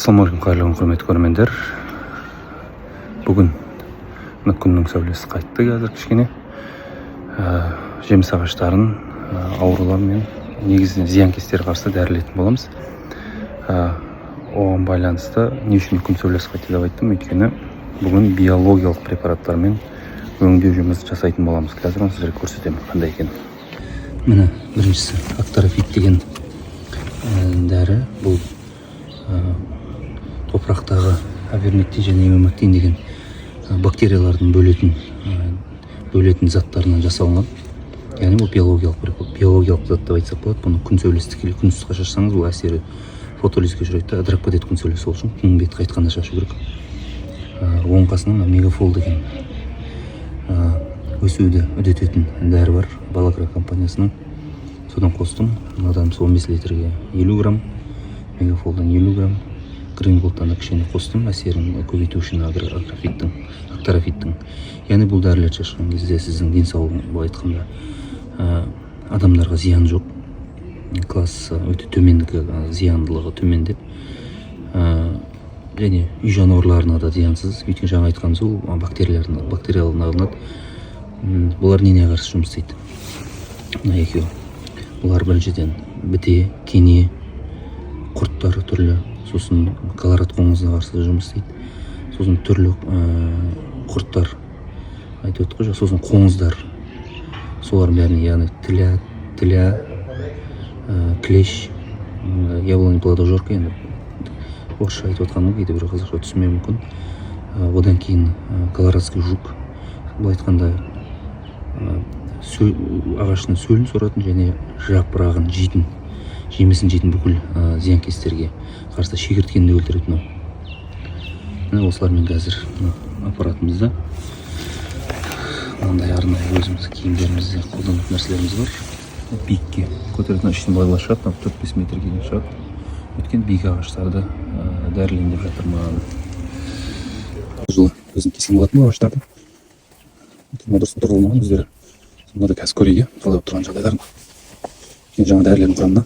Ассалаумағалейкум, қайырлы күн, құрметті көрермендер! Бүгін мына күннің сәулесі қайтты қазір кішкене. Жеміс ағаштарын аурулар мен негізінен зиянкестерге қарсы дәрілейтін боламыз. Оған байланысты не үшін күн сәулесі қайтты деп айттым? Өйткені бүгін биологиялық препараттармен өңдеу жұмысын жасайтын боламыз. Қазір оны сіздерге көрсетемін қандай екенін. Міне, біріншісі Актарафит деген дәрі. Бұл топырақтағы авермектин және эмамектин деген бактериялардың бөлетін заттарынан жасалынған. Яғни бұл биологиялық зат деп айтсақ болады. Бұны күн сәулесі, тікелей күн ыстыққа шашсаңыз, бұл әсері фотолизге ұшырайды да, ыдырап кетеді күн сәулесі. Сол үшін күн беті қайтқанда шашу керек. Оның қасында мына Мегафол деген өсуді үдететін дәрі бар Балагра компаниясының, содан қостым. Мынадан 15 литрге 50 грамм, Мегафолдан 50 грамм, Грин Голдтан да кішкене қостым әсерін көбейту үшін агрофиттің, Актарафиттің. Яғни бұл дәрілерді шашқан кезде сіздің денсаулығың, былай айтқанда, адамдарға зиян жоқ, классы өте төмендігі, зияндылығы төмендеп, және үй жануарларына да зиянсыз, өйткені жаңа айтқан сол бактериялардың бактериалына алынады. Бұлар нені қарсы жұмыс істейді мына екеуі? Бұлар біріншіден біте, кене, құрттары түрлі, сосын колорад қоңызына қарсы жұмыс істейді, сосын түрлі құрттар айтып өттік қой, сосын қоңыздар, солардың бәріне, яғни тля, клещ, яблоня плодожорка. Енді орысша айтып отқаным ғой, кейде біреу қазақша түсінбеуі мүмкін. Одан кейін колорадский жук, былай айтқанда, ағаштың сөлін соратын және жапырағын жейтін, жемісін жейтін бүкіл зиянкестерге қарсы, шегірткені де өлтіреді мынау. Міне, осылармен қазір мына аппаратымызда мынандай арнайы өзіміздің киімдерімізде қолданатын нәрселеріміз бар. Биікке көтеретін, іштен былай былай шығады, мынау 4-5 метрге дейін шығады, өйткені биік ағаштарды дәрілейін деп жатырмын. Жылы өзім кескен болатын бұл ағаштарды, өйткені дұрыс отырғызылмаған өздері. Сонда да қазір көрейік, иә, қалай болып тұрған жағдайларын. Өйткені жаңа дәрілердің құрамына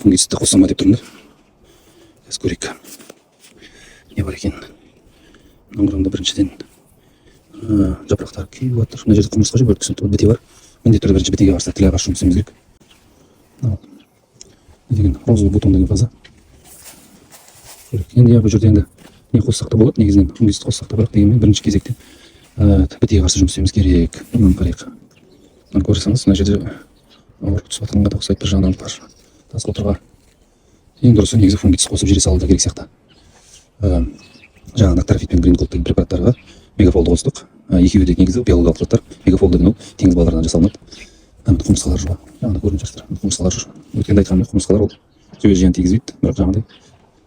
фунгицид қоссам ба деп тұрмын да. Қазір көрейік, не бар екен мынаның құрамында. Біріншіден, жапырақтары күйіп жатыр. Мына жерде құмырсқа жүр, түсінікті, біте бар. Міндетті түрде бірінші бітеге қарсы, тляға қарсы жұмыс істеуіміз керек. Мынау не деген, розовый бутон деген фаза. Көрейік. Енді, иә, бұл жерде енді не қоссақ та болады негізінен, фунгицид қоссақ та, бірақ дегенмен бірінші кезекте бітеге қарсы жұмыс істеуіміз керек. Мынаны қарайық. Мынаны көрсеңіз, мына жерде ауру түсіп жатқанға да ұқсайды бір жағынан бар тас қотырға. Ең дұрысы негізі фунгицид қосып жібере салу да керек сияқты. Жаңағы Актарафит пен Грин Голд деген препараттарға Мегафолды қостық. Екеуі де негізі биологиялық заттар. Мегафол деген ол теңіз балаларынан жасалынады. Міне, құмырсқалар жүр ғой, жаңағыдай көрініп жатыр, құмырсқалар жүр. Өткенде айтқанымдай, құмырсқалар ол жүйе зиян тигізбейді, бірақ жаңағыдай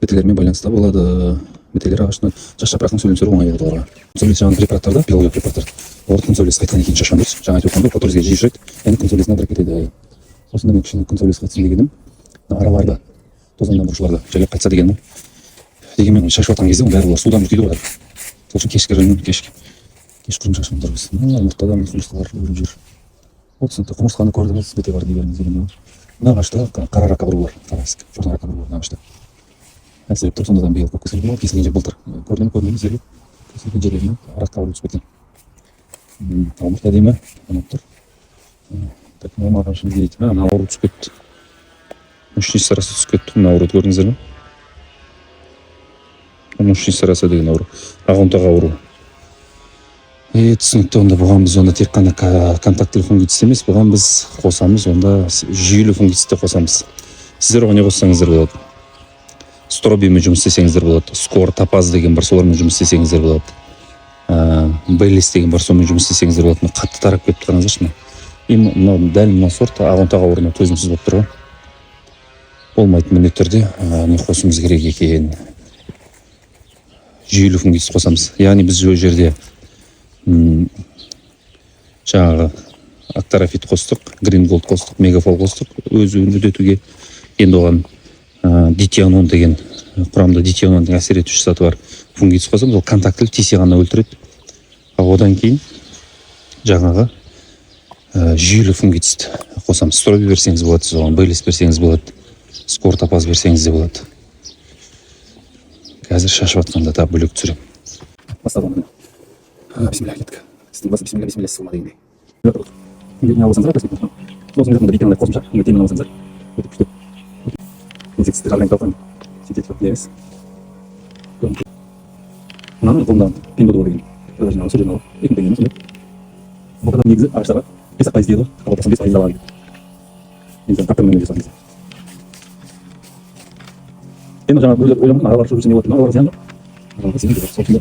бітелермен байланыста болады. Бітелер ағаштың жас жапырақтың сөлін сору оңай болады оларға. Күн сәулесі, жаңағы препараттарда, биологиялық препараттар, оларды күн сәулесі қайтқаннан кейін шашқан дұрыс. Жаңа айтып отқандай, фотолизге жиі ұшырайды, яғни күн сәулесін ыдырап кетеді. Осында мен кішкене күн сәулесі қайтсын дегенім, мына араларды тозаңдандырушыларды жайлап қайтса дегенім. Дегенмен шашып жатқан кезде оның бәрі, олар судан үркиді ғой, сол үшін кешкірін, кешқұрым шашқан дұрыс. Мына ұртта да құмырсқалар өріп жүр. Ол түсінікті, құмырсқаны көрдіңіз, біте бар дей беріңіз деген. Мына ағашта қара рак ауруы бар, қара ісік, черный рак ауруы бар мына ағашта әлсіреп тұр. Сонда да биыл көп кесілген болады. Кесілген жер былтыр көрдім, көрдіңіз сіздерге, кесілген жерлеріне рак ауруы түсіп кеткен. Алмұрт әдемі ұнап тұр. Так, мына ағашымыз не дейді? А, мына ауру түсіп кетті, мучнистая роса түсіп кетті. Мына ауруды көрдіңіздер ме? Мучнистая роса деген ауру, ақ ұнтақ ауру. Түсінікті. Онда бұған біз онда тек қана контактілі фунгицид емес, бұған біз қосамыз онда жүйелі фунгицид те қосамыз. Сіздер оған не қоссаңыздар болады? Стробимен жұмыс істесеңіздер болады, Скор, Топаз деген бар, солармен жұмыс істесеңіздер болады, Беллис деген бар, сонымен жұмыс істесеңіздер болады. Мына қатты тарап кетіп, қараңыздаршы мына. И мынау дәл мына сорт ақ ұнтақ ауруына төзімсіз болып тұр ғой. Болмайды, міндетті түрде не қосуымыз керек екен? Жүйелі фунгицид қосамыз. Яғни біз ол жерде жаңағы Актарафит қостық, Грин Голд қостық, Мегафол қостық өсуін үдетуге. Енді оған дитионон деген, құрамында дитионон деген әсер етуші заты бар фунгицид қосамыз. Ол контактілі, тисе ғана өлтіреді. Ал одан кейін жаңағы жүйелі фунгицид қосамыз. Строби берсеңіз болады сіз оған, Беллис берсеңіз болады, Скор, Топаз берсеңіз де болады. Қазір шашып жатқанда да бөлек түсіремін. Бастадым міне. Бисмилля, кеттік. Істің басы бисмилля, бисмилля сылма дегендей. Не алсаңыздар, сосын витаминдар қосымша, витамин алсаңыздар. Өте күшті. Инсектицид органикалық, синтетикалық емес. Мынаны қолымдағы Пиндуодуо деген. Продажный алып, сол жерден алып, 2000 теңге сондай. Бұл адам негізі ағаштарға 5-ақ пайыз дейді ғой, ал 95% далаға кетеді. Негізі трактормен жасаған кезде. Енді жаңа біреулер ойланған, аралар жүрсе не болады, араларға зиян жоқ. Араларға зиян жоқ, сол үшін де.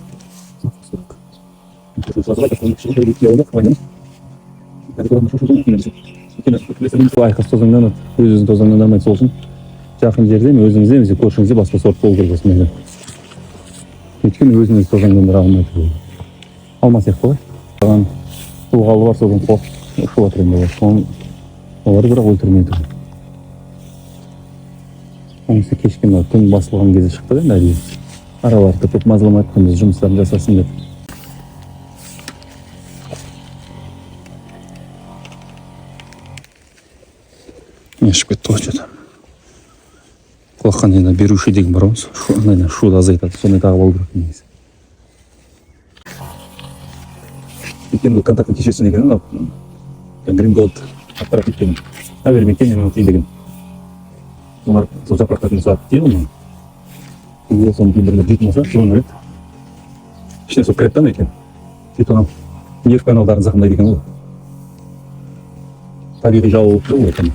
Айқас тозаңданады, өз өзін тозаңдандырмайды. Сол үшін жақын жерде өзіңізде немесе көршіңізде басқа сорт болу керек осындайда, өйткені өзін өзі тозаңдандыра алмайды. Бұл алма сияқты ғой, оған ылғалы бар, содан қорқып ұшып жатыр енді олар. Соны олар бірақ өлтірмейді. Онысы кешке, мына түн басылған кезде шықты да енді, әдейі араларды көп мазаламайды, күндіз жұмыстарын жасасын деп. Не шығып кетті ғой что-то. Құлаққа енді беруші деген бар ғой, ана шуды азайтады, сондай тағып алу керек негізі. Өйткені бұл контактный кешесі деген анау Грин Голд аппарат деген, авермектин деген. Олар сол жапырақтардың сағат тиеді ғой. Егер соны кейбіреулер жейтін болса, соны өледі. Ішіне сол кіреді да ана екен. Сөйтіп анау нерв каналдарын зақымдайды екен ғой. Табиғи жау болып тұр ғой екен.